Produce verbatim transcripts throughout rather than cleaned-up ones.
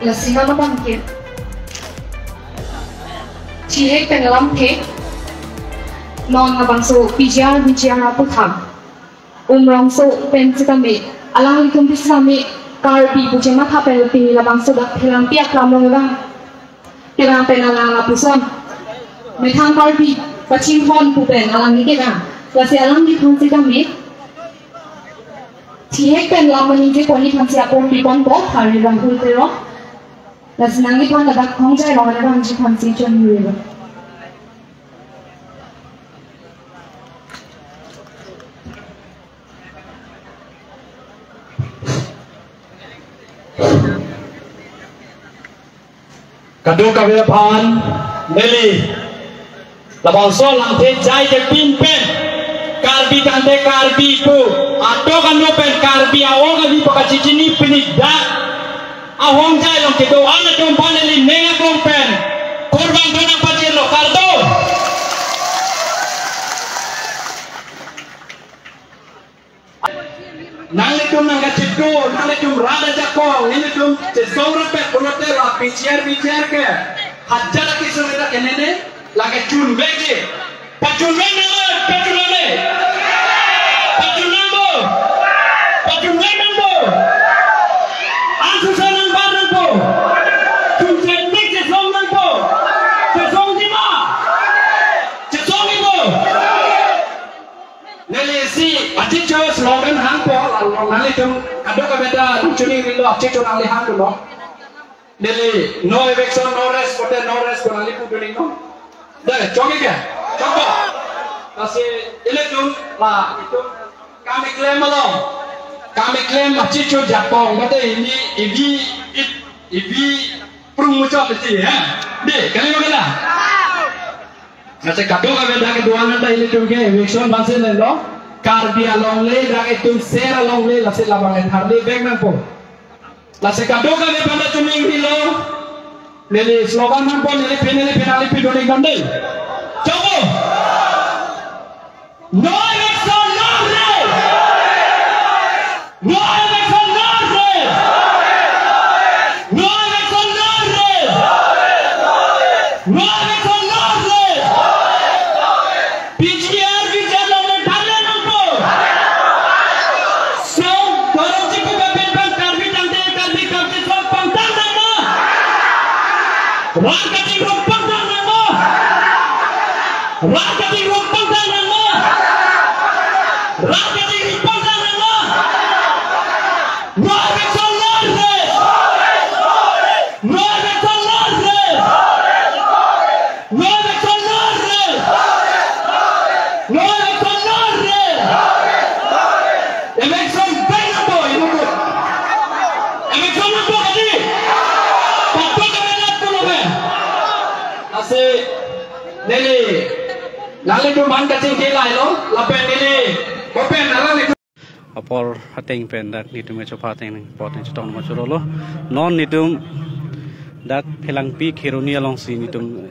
Lasi non abangke thihek pen lamthe, non labangso P G R, V G R aputhak Umrongso pen sitame, alanglitum pi sitame Karbi pu chematha pen pini labangso dak Phelangpi aklam along vang. Kevang pen alang lapuson, methang Karbi pachinghon pu pen alangli kevang. Lasi alangliphan sitame thihek pen lam maningje pon, niphan si apor piponpo, Hari Rahul Teron. Lasi nangliphan ladak Hongjai along vangji aphan si chonmuri lo. Kadokave aphan neli labangso lamthe jai kepin pen, Karbi tangte Karbi pu atok anu pen Karbi a-ong avi pakachechini pini dak ahongjai along kedo-an atum aphan neli ning aklong pen kurvangthu nangpachirlo, kardom. Nanglitum nangkachito, nanglitum rat ajakong, nelitum chesong rapet pulote la P G R V G R ke hajat akesung dak kenene, lake chunvekji. Pachunvek nang, pachunvek nang. Pachun nangpo. Pachunvek nangpo. Ansusa nangbar nangpo. Chunvek ning chesong nangpo. Chesongji ma? Chesongji po. Neli isi achicho slogan hangpo, lalo nanglitum kadokave ta nangchiningrilo, achicho nangli hangdunlo. Neli no eviction, no rest, kote no rest ko nangli pudun iknon. Dei, chokji ke? Chokpo. Lasi ilitum la itum kam keklem along, kam keklem achicho jakong, mate ini ivi, i-, ivi prung muchot iti, ha? Dei, kali ma kali? Lasi kadokave dak kedo-an ta ilitum ke eviction banse lelo. Karbi alongle dak itum ser alongle, lasi labang etharli vek nangpo. Lasi kadokave aphan ta chiningrilo. Neli slogan nangpo, neli pin, neli pin, neli pin dun iknon dei. Chokpo. No eviction, no rest. No eviction, no rest. No eviction, no rest. No eviction, no rest. P G R V G R along le tharle nangpo. Song dorong chipu bapin bang Karbi tangte Karbi Karbi song pangtang nangma. Rat kachingrum pangtang nangma. Rat kachingrum pangtang nangma. Rat kachingrum pangtang nangma. No eviction, no rest. No eviction, no rest. No eviction, no rest. No eviction, no rest. Eviction vek nangpo, ibu. Eviction nangpo kali. Patok kami nak pulo me. Lasi neli nanglitum aphan kachingki lailo, lapen neli kopen alang apor ateng pen dak netum kachopha ateng nangpot nangchetong ma chorolo. Non netum dak Phelangpi Kheroni alongsi netum,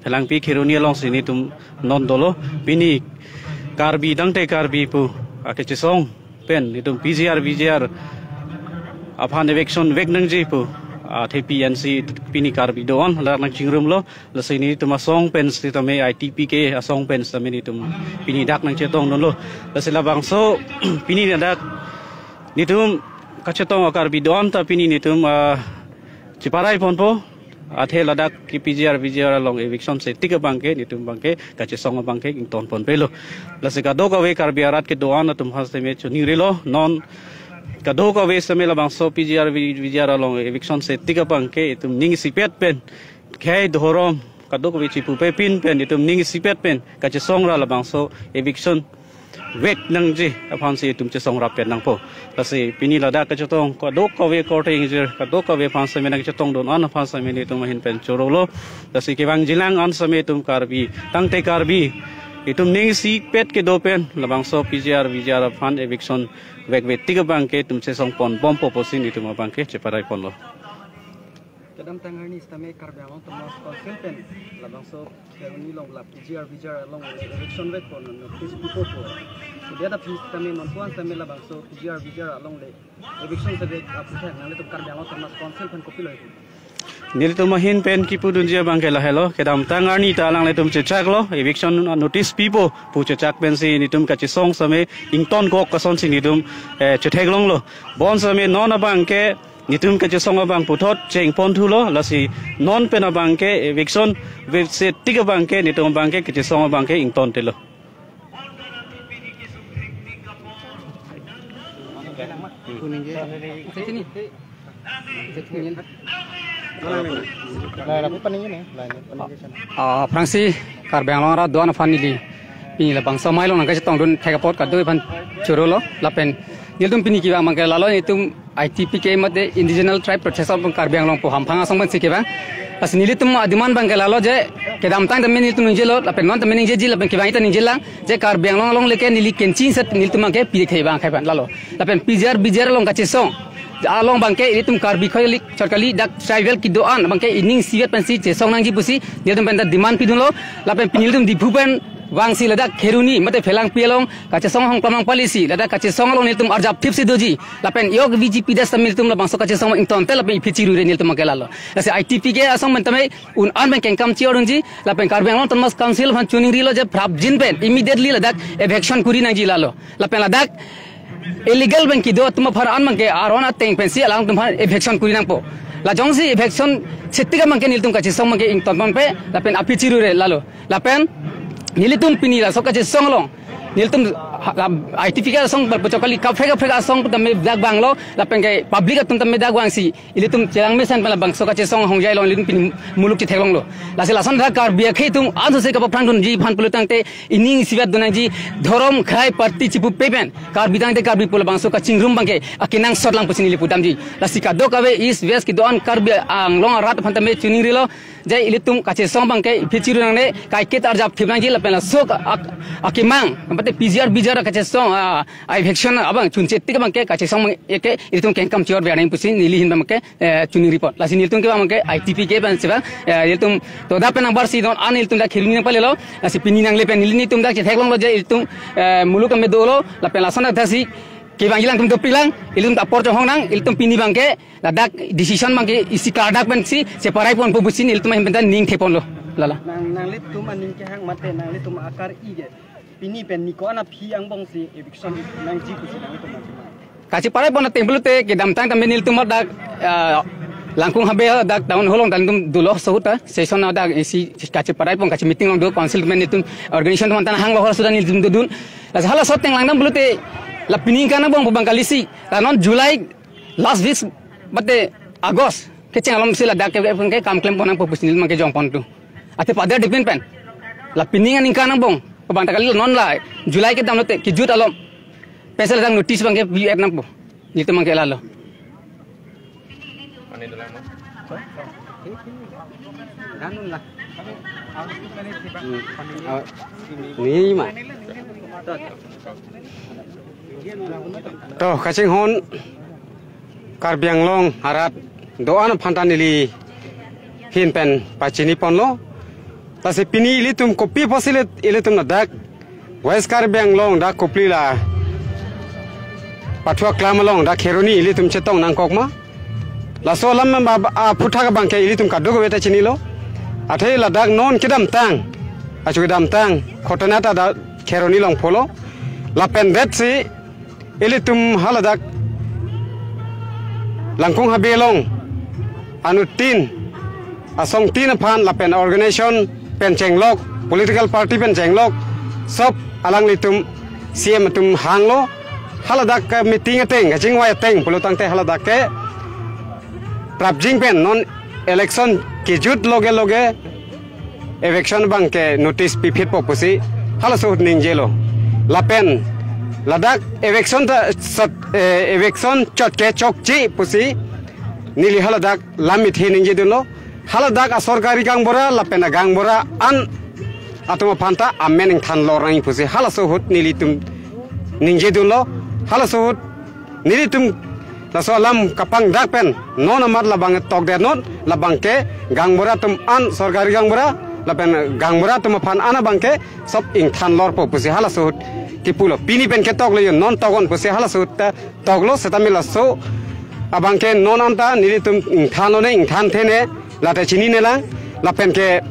Phelangpi Kheroni alongsi netum non dolo. Pini Karbi tangte Karbi pu akechesong pen netum P G R V G R aphan eviction vek nangji pu athepi ansi pini Karbi do-an la nangchingrumlo. Lasi netum asong pen sitame I T P K asong pen sitame netum pini dak nangchetongdunlo. Lasi labangso pini ladak netum kachetong a-Karbi do-an ta pini netum, ah, cheparai ponpo. Athe ladak ke P G R V G R along eviction setik abangke netum abangke kachesong abangke ington ponpelo. Lasi kadokave Karbi arat kedo-an atum aphan sitame chiningrilo, non kadokave sitame labangso P G R V G R along eviction setik abangke itum ning isipet pen khei dhorom kadokave chipu pepin pen itum ning isipet pen kachesong ra labangso eviction vek nangji aphansi itum chesong rap pen nangpo. Lasi pini ladak kachetong kadokave korte ingjir kadokave aphan sitame nangchetongdun an aphan sitame netum ahin pen chorolo. Lasi kevangjilang an sitame itum Karbi tangte Karbi itum ning isipet kedo pen labangso P G R V G R aphan eviction vek vetik abangke itum chesong ponbompo pusi netum abangke cheparai ponlo. Kedamtang arni sitame Karbi Anglong Autonomous Council pen labangso Kheroni along la P G R V G R along eviction vekpon notice pipo pu. Dia ta pis kami non puan kami labangso P G R, V G R along le eviction save aputhak nanglitum Karbi Anglong Autonomous Council aphan kopilo? Nelitum ahin pen kipudunji abang ke lahelo, kedamtang arni ta alanglitum chechaklo, eviction notice pipo pu chechak pensi nelitum kachesong same ingtonkok asonsi nelitum, eh, chetheklonglo. Bonsitame non abang ke nelitum kachesong abang puthot chengponthulo, lasi non pen abang ke eviction vepse tik abang ke nelitum abang ke kachesong abang ke ingtontelo. Ah, aphrangsi Karbi Anglong arat do-an aphan neli pini labangso amei along nangkachetongdun thek apot kadokave aphan chorolo lapen nelitum pini kevang abang ke lalo, nelitum I T P K mate Indigenous Tribe Protection of Karbi Anglong pu hamphang asong pensi kevang. Lasi nelitum a-demand abang ke lalo je kedamtang tame nelitum ningjelo lapen non tame ningjeji lapen kevang ta ningjelang je Karbi Anglong along le ke neli kenchingset nelitum abang ke pide thevang khai abang lalo. Lapen P G R V G R along kachesong along abang ke ilitum Karbi khoi kali chot kali, dak tribal kedo-an abang ke ining isivet pensi chesong nangji pusi nelitum pen ta demand pidunlo. Lapen pini nelitum Diphu pen vangsi ladak Kheroni mate Phelangpi along kachesong ahong klemang pali si ladak kachesong along nelitum arjap thipsi doji. Lapen yok V G P das tame nelitum labangso kachesong ingtonte lapen iphi chirure nelitum abang ke lalo. Lasi I T P K asong pen tame un-an pen kengkam chi-or unji lapen Karbi Anglong Autonomous Council aphan choningrilo je prapjin pen immediately ladak eviction kuri nangji lalo. Lapen ladak illegal pen kedo atum aphan an abang ke aron ateng pensi alangtum aphan eviction kuri nangpo. La jongsi eviction chetik abang ke nelitum kachesong abang ke ingtonponpe lapen aphi chirure lalo. Lapen nelitum pini laso kachesong along nelitum ha-, ha-, I T P K asong pu chot kali kaprek kaprek asong tame dak vanglo lapen ke public atum tame dak vangsi ilitum chelang mesen pen labangso kachesong ahongjai along ilitum pini muluk chetheklonglo. Lasi lason tha Karbi akhei atum ansose kapaphrangdunji aphan pulo tangte ining isivet do nangji, dhorom khrai party chipupe pen Karbi tangte Karbi pu labangso kachingrum abang ke akenangsot lang pusi neli pudamji. Lasi kadokave East West kedo-an Karbi Anglong arat aphan tame choningrilo je ilitum kachesong abang ke iphi chiru nangne, kaiketa arjap thip nangji lapen laso ak-, akemang mate P G R V G R kachesong, ah, eviction abang chunche tik abang ke kachesong abang ke ilitum kengkam chi-or ver nang pusi neli ahin abang ke, eh, choningripo. Lasi nelitum kevang abang ke I T P K pensi vang, eh, ilitum toda pen nangbarsi non an ilitum dak Kheroni nangpalelo. Lasi pini nangle pen neli nelitum dak chetheklonglo je ilitum, eh, muluk tame dolo lapen lason dak thasi kevangji alangtum dopiklang, ilitum ta apor chonghong nang, ilitum pini abang ke ladak decision abang ke isi kardak pensi cheparaiponpo pusi nelitum ahin pen ta ning theponlo. Lala. Nang, nanglitum aning kehang mate nanglitum akar-i ke pini pen ni ko-an aphi angbongsi eviction nangji pusi nanglitum nangji ma? Kacheparai pon ateng pulote kedamtang tame nelitum dak, ah, Langkung Habe dak town hall along ta nelitum dolo, so ahut ta session dak isi kacheparai pon kachemeeting along do, council atum nelitum organization atum ta hanglo, ahormu sudah nelitum dodun. Lasi halaso ateng langdam pulote la pini aningkan angbong pu abang kalisi, la non July last week mate August kecheng alom si ladak ke, ke kam klempo nangpo pusi neli abang ke jongpon tu. Athe pada dipin pen la pini aningkan angbong pu abang ta kali, non la July kedam lote kejut alom pensi ladak notice abang ke pi-et nangpo. Nelitum abang ke lalo. Danun la. Hmm. Ah, ni ma. To, kachinghon Karbi Anglong arat do-an aphan ta neli ahin pen pachini ponlo. Lasi pini ilitum kopi apotsi le ilitum ladak West Karbi Anglong dak Kopili la Pathu Aklam along dak Kheroni ilitum chetong nangkok ma? Laso alam ba, ba, aphuthak abang ke ilitum kadokave ta chinilo. Athe ladak non kedamtang, achu kedamtang, khotona ta dak Kheroni along pholo. Lapen det si ilitum haladak Langkung Habe along anuttin, asongtin aphan lapen organization pen chenglok, political party pen chenglok, sob alanglitum C M atum hanglo, haladak ke meeting ateng, kachingvai ateng pulo tangte haladak ke prapjin pen non election kejut loge loge eviction abang ke notice piphitpo pusi halaso ahut ningjelo. Lapen ladak eviction ta sot, eh, eviction chot ke chokche pusi neli haladak lam ithi ningjedunlo. Haladak asorkari gaonbura lapen agaonbura an atum aphan ta amen ingthan lor nang pusi halaso ahut nelitum ningjedunlo. Halaso ahut nelitum laso alam kapang dak pen non amat labang tokdet non, labang ke gaonbura atum an, sorkari gaonbura lapen gaonbura atum aphan an abang ke sob ingthan lorpo pusi halaso ahut Kipulo, pini pen ketok lo yo, non toknon pusi halaso ta toklo, setame laso abangke non anta nelitum ingthan lone, ingthan thene, lata chinine lang, lapen ke,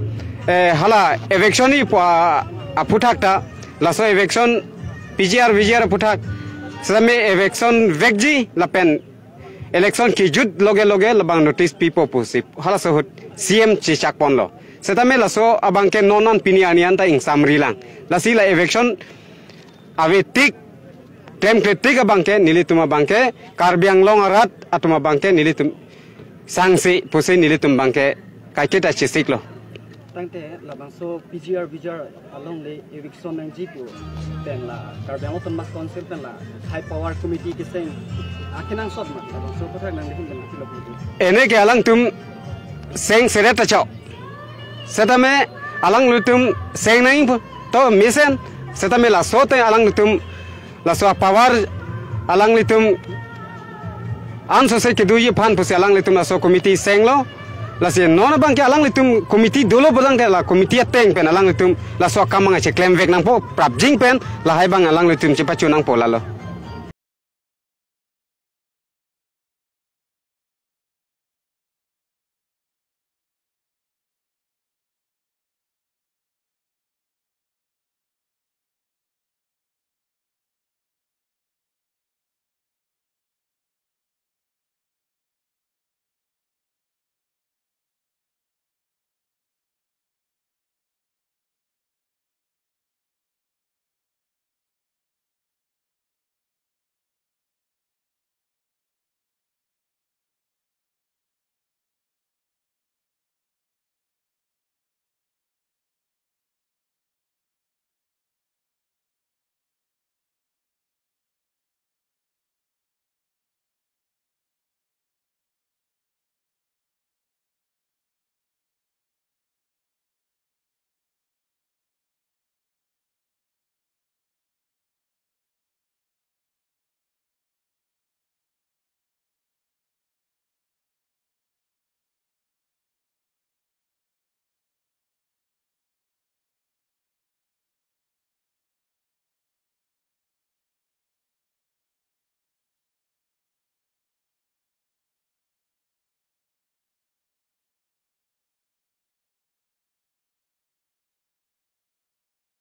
eh, hala eviction ni pu a-, aphuthak ta, laso eviction P G R, V G R aphuthak, setame eviction vekji, lapen election kejut loge loge labang notice pipo pusi halaso ahut C M chechakponlo. Setame laso abangke non an pini arni anta ingsamri lang. Lasi la eviction ave tik, klemkle tik abangke nelitum abangke, Karbi Anglong arat atum abangke nelitum sangsi pusi nelitum abangke kaiketa chesiklo. Tangte labangso P G R V G R alongle eviction nangji pu pen la Karbi Anglong Autonomous Council pen la high power committee keseng akenangsot ma labangso aphuthak nangli hum pen kilo pu. Ene ke alangtum seng seret ta chok. Setame alanglitum seng nangpo to mesen. Setame laso te alanglitum laso apower alanglitum ansose kedoji aphan pusi alanglitum laso committee senglo. Lasi non abangke alanglitum committee dolo pulang ke la committee ateng pen alanglitum laso akam abang cheklem vek nangpo, prapjin pen lahai abang alanglitum chepacho nangpo lalo.